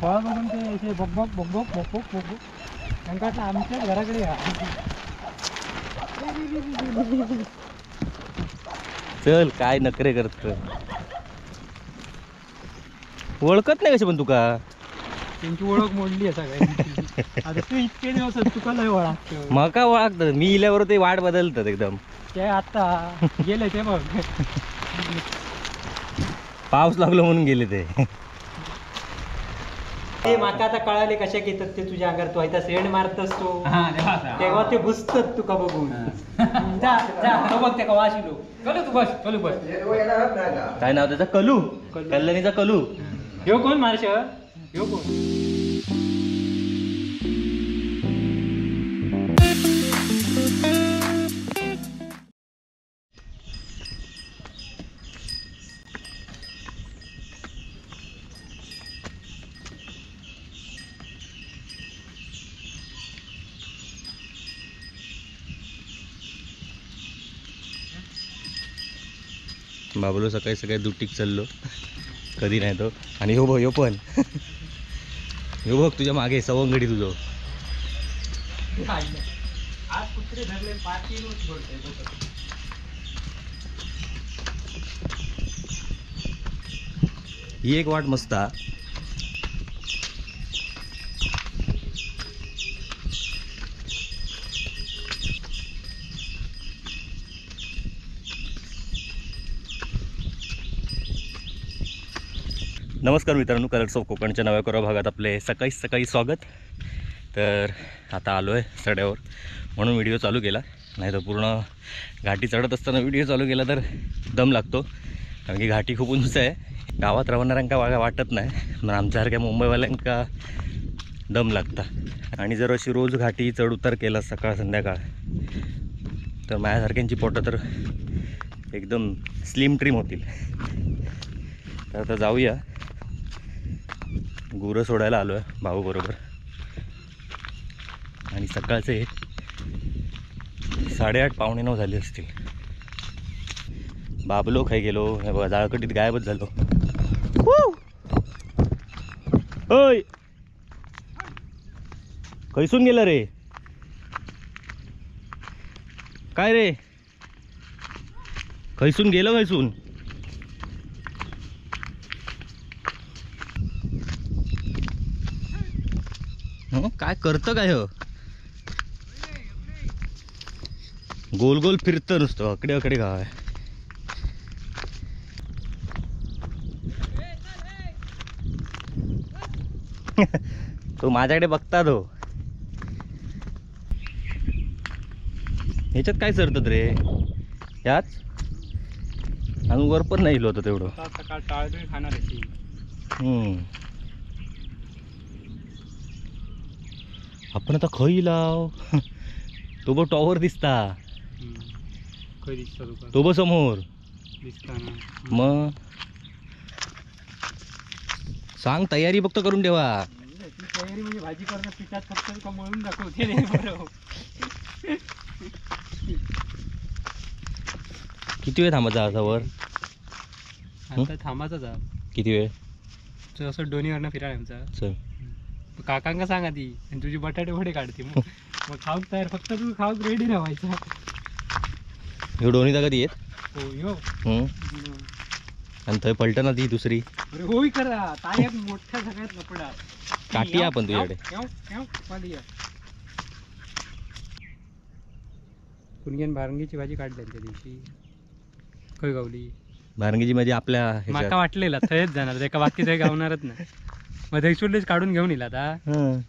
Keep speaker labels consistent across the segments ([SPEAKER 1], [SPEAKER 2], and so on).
[SPEAKER 1] फळ बघून ते असे बक बक बक बक बक बक बक तांकां वाटलं आमच्याच घराकडे या.
[SPEAKER 2] चल काय नखरे करत, ओळखत नाही कशी पण तुका.
[SPEAKER 1] त्यांची ओळख मोडली आहे सगळ्यांची. आता तू इतके दिवस तुका लय ओळखतो.
[SPEAKER 2] मका ओळखतात, मी इल्यावर ते वाट बदलतात एकदम.
[SPEAKER 1] ते आता गेले ते बघ,
[SPEAKER 2] पाऊस लागलो म्हणून गेले ते.
[SPEAKER 1] ते माका आता कळाले कशा घेतात ते तुझ्या अंगावर. तू आता सेंड मारतस तो तेव्हा ते घुसतात तुका बघून. जा जा तो बघ ते कवा आशिलो. कलू तू बस, कलू बस.
[SPEAKER 2] काय नाव त्याचा? कलू, कल्याणीचा कलू.
[SPEAKER 1] ह्यो कोण मार्श? ह्यो कोण?
[SPEAKER 2] बाबलो सकाळी सकाळी दुटीक चाललो, कधी नाही तो. आणि हो बघ ह्यो पण, ह्यो बघ तुझ्या मागे सवंगडी तुझं.
[SPEAKER 1] आज कुत्रे धरले पाच.
[SPEAKER 2] ही एक वाट मस्त. नमस्कार मित्रांनो, कलर्स ऑफ कोकणच्या नव्या कोऱ्या भागात आपले सकाळी सकाळी स्वागत. तर आता आलो आहे सड्यावर म्हणून व्हिडिओ चालू केला, नाही तर पूर्ण घाटी चढत असताना व्हिडिओ चालू केला तर दम लागतो, कारण की घाटी खूप उंच आहे. गावात राहणाऱ्यांका वाटत नाही, पण आमच्यासारख्या मुंबईवाल्यांका दम लागता. आणि जर अशी रोज घाटी चढ उतार केला सकाळ संध्याकाळ तर माझ्यासारख्यांची पोटं तर एकदम स्लिम ट्रिम होतील. तर आता जाऊया, गुरं सोडायला आलो आहे भाऊ बरोबर. आणि सकाळचे 8:30 8:45 झाले असतील. बाबलो खाई गेलो, हे बघा जाळकटीत गायबच झालो. ओय खैसून गेलं रे? काय रे खैसून गेलं? खैसून काय करतं काय हो? गोल गोल फिरतं नुसतं, अकडे अकडे गाव आहे. तो माझ्याकडे बघता तो. ह्याच्यात काय चढतात रे? याच अजून वर पण नाही होतं तेवढं.
[SPEAKER 1] सकाळ टाळबीळ खाणार अशी.
[SPEAKER 2] आपण आता खई लाव. तो बघ टॉवर दिसता.
[SPEAKER 1] खय दिसता तुका?
[SPEAKER 2] तो बघ समोर
[SPEAKER 1] दिसता ना.
[SPEAKER 2] मग सांग, तयारी फक्त करून ठेवा.
[SPEAKER 1] तयारी म्हणजे भाजी करणं, पिठात फक्त तुका मळून दाखवते रे. बरोबर.
[SPEAKER 2] किती वेळ थांबायचा असा वर?
[SPEAKER 1] आता थांबायचा जा.
[SPEAKER 2] किती वेळ?
[SPEAKER 1] असं डोनीवरनं फिरायला आमचा.
[SPEAKER 2] चल
[SPEAKER 1] काकांका सांगा ती, आणि तुझे बटाटे वडे काढते. मग मग खाऊक तयार, फक्त तू खाऊक रेडी राहायचा.
[SPEAKER 2] ह्यो डोनी कधी येत?
[SPEAKER 1] हो यो.
[SPEAKER 2] आणि थंय पलटना ती दुसरी.
[SPEAKER 1] अरे होय करा ताई, एक मोठा सगळ्यात लपडा
[SPEAKER 2] काठी आपण तुझ्याकडे.
[SPEAKER 1] कुणग्यान भारंगीची भाजी काढली त्या दिवशी. खय गावली
[SPEAKER 2] भारंगीची भाजी? आपल्या
[SPEAKER 1] माका वाटलेला थंयच जाणार, एका बाकी थंय गावणारच नाही. मग थंयसूनच काढून घेऊन येईल आता.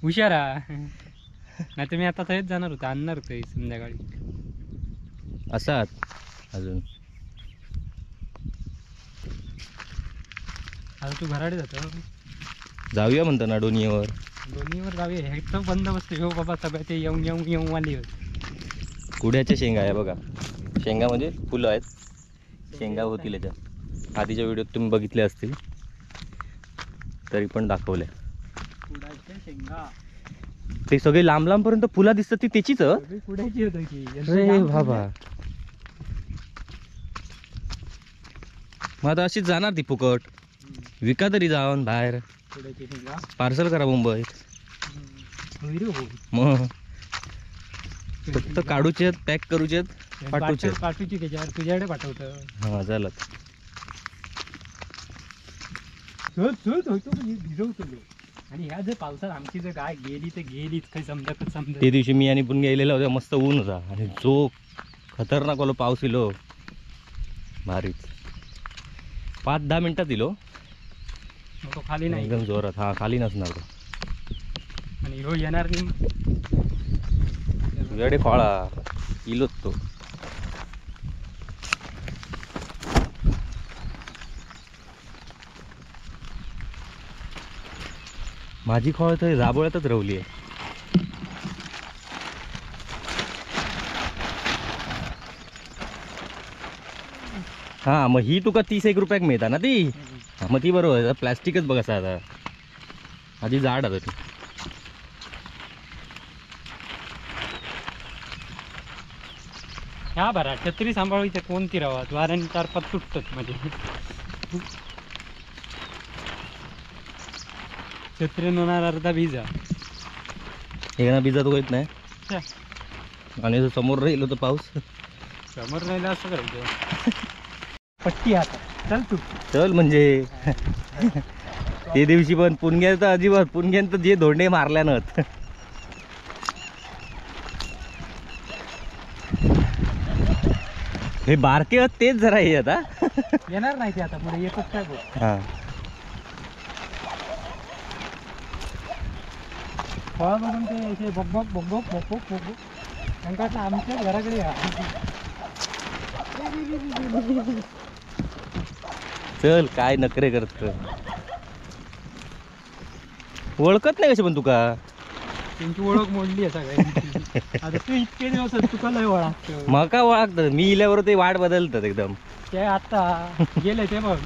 [SPEAKER 1] हुशारा, नाही तर मी आता थंयच जाणार होतो, आणणार होतो संध्याकाळी.
[SPEAKER 2] असाच अजून
[SPEAKER 1] आता तू घराडे जातो?
[SPEAKER 2] जाऊया म्हणतो ना डोनीवर.
[SPEAKER 1] डोनीवर जाऊया, हे तर बंदोबस्त हो बाबा सगळं ते येऊन येऊन येऊन आली.
[SPEAKER 2] कुड्याच्या शेंगा आहे बघा. शेंगा म्हणजे फुलं आहेत, शेंगा होतील याच्या. आधीच्या व्हिडिओत तुम्ही बघितले असतील, तरी पण दाखवल्या.
[SPEAKER 1] शेंगा
[SPEAKER 2] ते सगळे लांब लांब पर्यंत फुला दिसतात ती त्याचीच
[SPEAKER 1] कुड्याची होती की.
[SPEAKER 2] अरे बाबा, मग आता अशीच जाणार ती फुकट. विका तरी जाऊन बाहेर, पार्सल करा मुंबईत. मग फक्त काढूचे, पॅक करूचे, पाठवचे.
[SPEAKER 1] पाठवची त्याच्यावर तुझ्याकडे पाठवतं.
[SPEAKER 2] हा झालं.
[SPEAKER 1] सहज होतो म्हणजे भिजवतो. आणि ह्या जर पावसात आमची जर गाय गेली तर गेलीच, काही समजतच समजत.
[SPEAKER 2] ते दिवशी मी आणि पण गेलेला होता, मस्त ऊन होता आणि जो खतरनाक वाला पाऊस इलो भारीच. 5-10 मिनिटात इलो
[SPEAKER 1] तो, खाली नाही
[SPEAKER 2] एकदम जोरात. हा खाली नसणार तो.
[SPEAKER 1] आणि हो येणार नाही
[SPEAKER 2] तुझ्याकडे खोळा इलोच तो. माझी खोळ तर राबोळ्यातच रवली आहे. हा मग ही तुका 30-1 रुपयाक मिळता ना ती. मग ती बरोबर प्लॅस्टिकच बघा आता, आधी जाड आता ती.
[SPEAKER 1] ह्या बरा छत्री सांभाळायचं कोणती राहा, द्वाराने 4-5 तुटतात मध्ये. छत्री होणार अर्धा भिजा.
[SPEAKER 2] एक ना भिजा तो येत नाही. आणि समोर राहिलो तर पाऊस
[SPEAKER 1] समोर राहिला असं करायचं. पट्टी आता चल तू
[SPEAKER 2] चल म्हणजे. ते दिवशी पण पुणग्या तर अजिबात, पुणग्यान तर जे धोंडे मारल्या नत. हे बारके आहेत तेच जरा हे आता
[SPEAKER 1] येणार नाही ते आता पुढे येतच काय बघ.
[SPEAKER 2] हा
[SPEAKER 1] फळ बघून ते असे बघ बघ बघ बघ बघ बघ बघ त्यांना वाटलं आमच्याच घराकडे या.
[SPEAKER 2] चल काय नखरे करत, ओळखत नाही कसे पण तुका.
[SPEAKER 1] त्यांची ओळख मोडली आहे सगळ्यांची. आता तू इतके दिवस तुका लय ओळखतो.
[SPEAKER 2] मका ओळखतात, मी इल्यावर ते वाट बदलतात एकदम.
[SPEAKER 1] ते आता गेले ते बघ,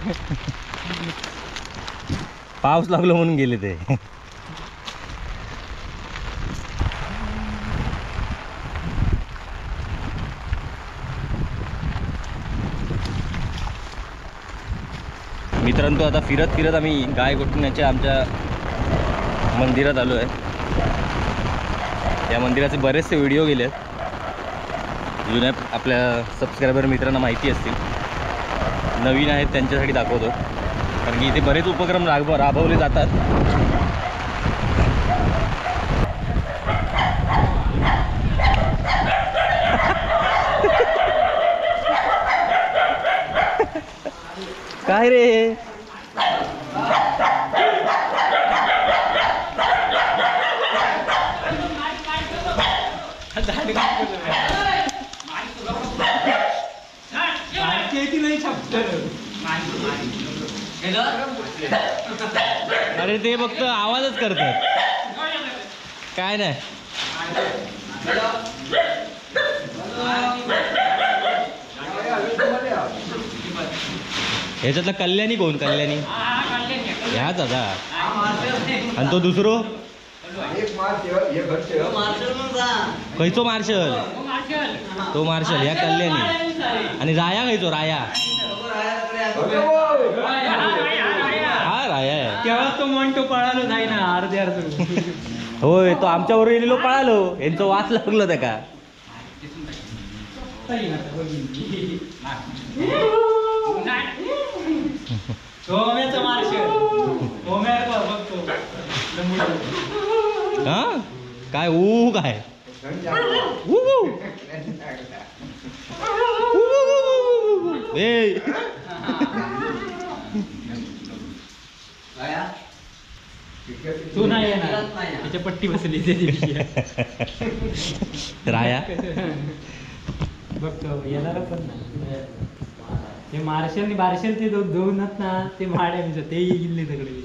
[SPEAKER 2] पाऊस लागलो म्हणून गेले ते. मित्रांनो आता फिरत फिरत आम्ही गाय गोठण्याच्या आमच्या मंदिरात आलो आहे. या मंदिराचे बरेचसे व्हिडिओ गेले आहेत, जुन्या आपल्या सबस्क्रायबर मित्रांना माहिती असतील, नवीन आहेत त्यांच्यासाठी दाखवतो, कारण की इथे बरेच उपक्रम राबवले जातात. काय रे अरे ते फक्त आवाजच करतात, काय नाही. ह्याच्यातला कल्याणी कोण? कल्याणी ह्याच आता. आणि तो दुसरो खयचो? मार्शल. तो मार्शल ह्या कल्याणी. आणि राया खयचो? राया. हा राया आहे.
[SPEAKER 1] तेव्हा तो म्हणतो पळालो नाही ना अर्धे अर्ध.
[SPEAKER 2] होय तो आमच्यावर येलेलो पळालो, यांचं वास लागलो त्याका. हा काय ऊ काय ऊ ए
[SPEAKER 1] तू नाही येणार, त्याच्या पट्टी बसली त्या दिवशी.
[SPEAKER 2] राया
[SPEAKER 1] बघतो येणार पण नाही. ते मार्शल बार्शल ते दोनच ना ते माडे ते इल्ले सगळे.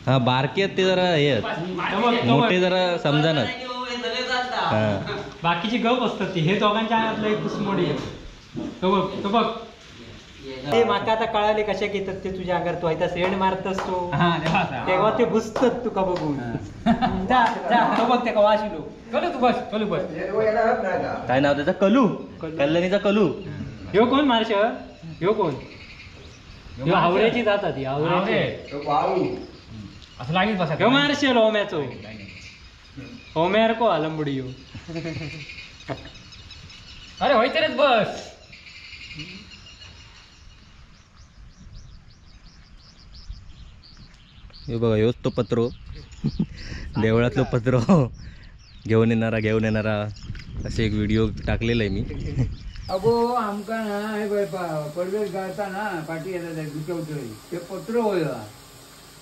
[SPEAKER 2] हा बारके आहेत ते जरा हे मोठे जरा समजानच.
[SPEAKER 1] बाकीची गप असतात ती, हे दोघांच्या अंगातलं एक कुसमोडी आहे. तो बघ तो बघ ते माका आता कळाले कशा घेतात ते तुझ्या अंगावर. तू आता सेंड मारतस तो तेव्हा ते घुसतात तुका बघून. जा जा तो बघ ते वाशी लोक. चल तू बस, चल बस.
[SPEAKER 2] काय नाव त्याचा? कलू. कल्याणीचा कलू.
[SPEAKER 1] ह्यो कोण मार्शल? ह्यो कोण? हावऱ्याची जाता ती, हावऱ्याची
[SPEAKER 3] असं लागेल बसा.
[SPEAKER 1] ह्यो मारशेल होम्याचो, होम्यार को आलंबुडी ह्यो.
[SPEAKER 3] अरे होय तरच बस.
[SPEAKER 2] हे बघा ह्योच तो पत्रो, देवळातलो पत्रो घेऊन येणारा घेऊन येणारा असे एक व्हिडिओ टाकलेला आहे मी.
[SPEAKER 4] अगो आमकां ना हे पळय पडवेर गाळता ना पाटी येता ते दुखवतरी ते पत्र होय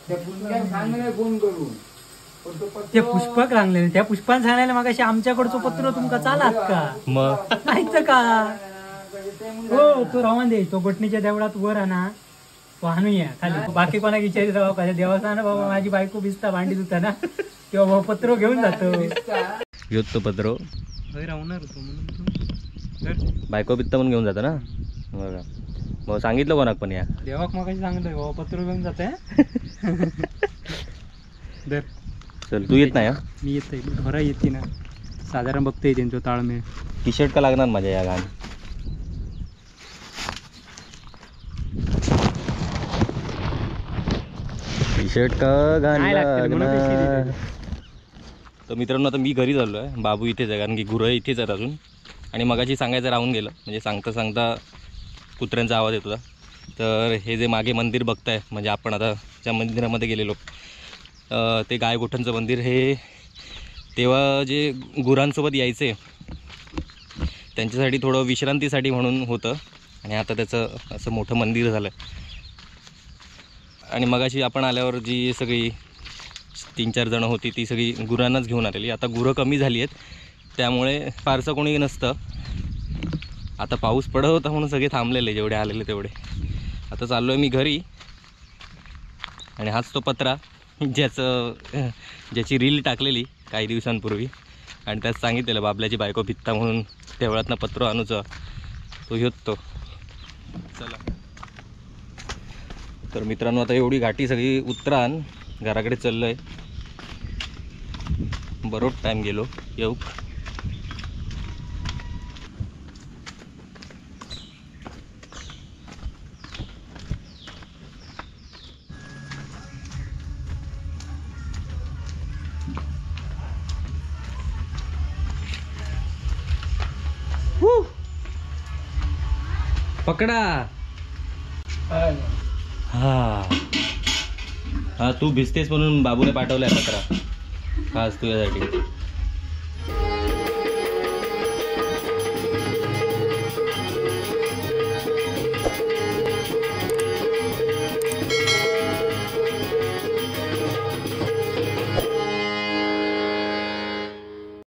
[SPEAKER 4] त्या पुंजाक सांगले फोन करून, पण तो पत्र
[SPEAKER 1] ते पुष्पाक सांगले, त्या पुष्पान सांगलेलं मगाशी आमच्याकडचं पत्र तुमका चालात का
[SPEAKER 2] मग
[SPEAKER 1] नाहीच का. हो तो रावण दे तो गोटणीच्या देवळात वर आणा तो आणूया खाली, बाकी कोणाक विचारित राव कशा देवस्थान बाबा माझी बायको भिजता भांडी धुता ना किंवा भाऊ पत्र घेऊन जातो.
[SPEAKER 2] ह्योच तो पत्रो
[SPEAKER 1] राहणार होतो म्हणून तू
[SPEAKER 2] बायको बित्ता म्हणून घेऊन जातो ना. बघा मग सांगितलं कोणाक पण या
[SPEAKER 1] देवाक मग सांगलं बाबा पत्र घेऊन जाते.
[SPEAKER 2] चल तू येत नाही?
[SPEAKER 1] मी येतोय, घरा येते ना साधारण बघतोय त्यांचं ताळमेळ.
[SPEAKER 2] टी शर्ट का लागणार माझ्या या घाण. टी शर्ट का घाण लागणार. तर मित्रांनो आता मी घरी झालो आहे, बाबू इथेच आहे कारण की गुरं इथेच आहेत अजून. आणि मगाशी सांगायचं राहून गेलं, म्हणजे सांगता सांगता कुत्र्यांचा आवाज येत होता. तर हे जे मागे मंदिर बघताय म्हणजे आपण आता ज्या मंदिरामध्ये गेलेलो ते गायगोठणचं मंदिर, हे तेव्हा जे गुरांसोबत यायचे त्यांच्यासाठी थोडं विश्रांतीसाठी म्हणून होतं, आणि आता त्याचं असं मोठं मंदिर झालं. आणि मगाशी आपण आल्यावर जी सगळी 3-4 जणं होती ती सगळी गुरांनाच घेऊन आलेली. आता गुरं कमी झाली आहेत त्यामुळे फारसं कोणी नसतं. आता पाऊस पडत होता म्हणून सगळे थांबलेले जेवढे आलेले तेवढे. आता चाललो आहे मी घरी. आणि हाच तो पत्रा ज्याची रील टाकलेली काही दिवसांपूर्वी, आणि त्यात सांगितलेलं बाबल्याची बायको भित्ता म्हणून देवळातनं पत्र आणूचं, तो ह्योच तो. चला तर मित्रांनो आता एवढी घाटी सगळी उतरान घराकडे चाललो आहे. बरोबर टाईम गेलो येऊ. पकडा. हा हा तू भिजतेस म्हणून बाबूने पाठवलाय पत्रा खास तुझ्यासाठी.